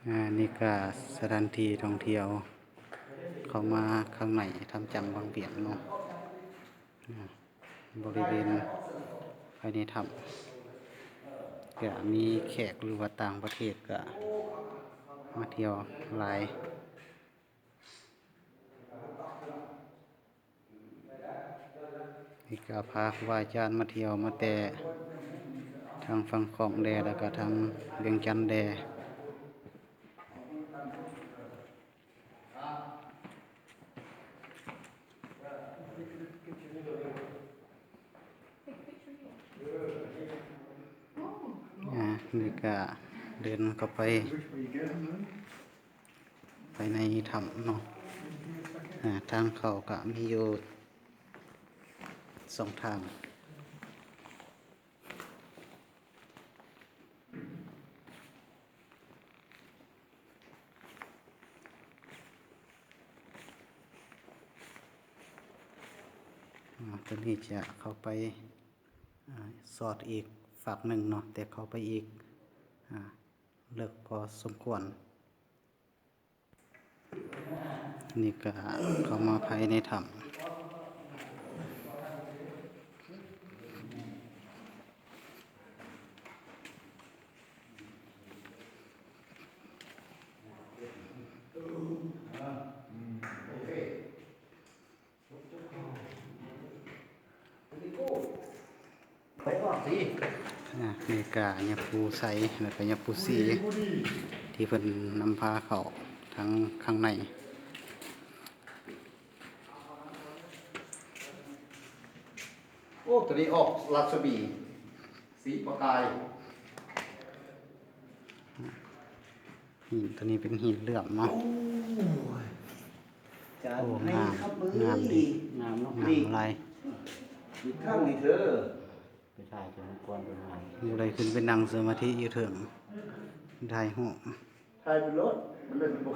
ອາ ນີ້ກະສະຖານທີ່ທ່ອງທ່ຽວເຂົ້າມາຂ້າງໃນຖ້ຳຈຳວັງວຽງເນາະ. ອາ ບໍລິເວນພາຍໃນຖ້ຳກະມີແຂກ ຫຼືວ່າຕ່າງປະເທດກະມາທ່ຽວຫຼາຍ. ນີ້ກະພາຄູບາອາຈານມາທ່ຽວມາແຕ່ທາງຝັ່ງຂອງແດ່ ແລ້ວກະທາງວຽງຈັນແດ່. ອາ ນີ້ກະເດີນເຂົ້າໄປ ພາຍໃນຖ້ຳເນາະ. ອາ ທາງເຂົ້າກະມີຢູ່ສອງທາງ. ອາ ໂຕນີ້ຈະເຂົ້າໄປ ອາ ສອດອີກຟາກໜຶ່ງເນາະ, ແຕ່ເຂົ້າໄປອີກ ອາ ເລິກພໍສົມຄວນ. ນີ້ກະເຂົ້າມາພາຍໃນຖ້ຳ. ອາ ນີ້ກະຍາປູໄຊ ແລ້ວກະຍາປູສີ ທີ່ເພິ່ນນຳພາເຂົ້າທາງຂ້າງໃນ. ໂອ້ ໂຕນີ້ອອກລັດສະໝີສີປະກາຍ. ຫີນໂຕນີ້ເປັນຫີນເຫຼື້ອມເນາະ. ໂອ້ຍ ໂອ້ ງາມ ງາມດີ ງາມເນາະ ງາມຫຼາຍ. ອີກຄັ້ງນີ້ເທີ ໄປຖ່າຍຈາກມັງກອນເພິ່ນວ່າ ຢູ່ໄດ້ຂຶ້ນໄປນັ່ງສະມາທິຢູ່ເທິງ ຖ່າຍຮູບ ຖ່າຍໄປໂລດ ມັນເລີຍບໍ່.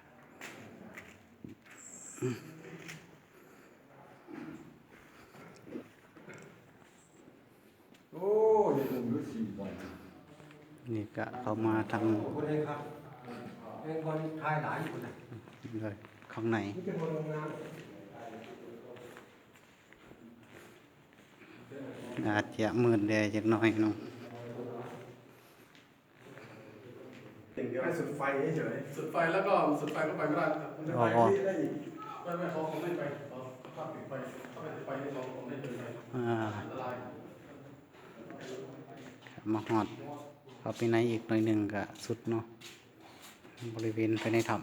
ໂອ້ ເຮັດເບິ່ງດູສີບາດນີ້ ນີ້ກະເຂົ້າມາທາງ ໂອ້ ບໍ່ໄດ້ຄັກ ແມ່ນບ່ອນຖ່າຍຫຼາຍຢູ່ພຸ້ນນະ ເລີຍ ຂ້າງໃນ ມີແຕ່ບ່ອນງາມໆ. ອາດຈະມືດແດ່ຈັກໜ້ອຍເນາະ. ໃຫ້ສຸດໄຟເສີຍໆ ສຸດໄຟແລ້ວກໍ ສຸດໄຟກໍໄປບໍ່ໄດ້ ໄປ ອໍ ໄດ້ອີກ ໄປ ໄປ ເຂົາ ເຂົາໄດ້ໄປ ເຂົາ ເຂົາຕັດໄຟ ເຂົາໄດ້ໄຟ ເຂົາ ເຂົາໄດ້ໄປ ອ່າ ອັນຕະລາຍ. ມາຮອດເຂົ້າໄປໃນອີກໜ້ອຍໜຶ່ງກະສຸດເນາະ ບໍລິເວນພາຍໃນຖ້ຳ.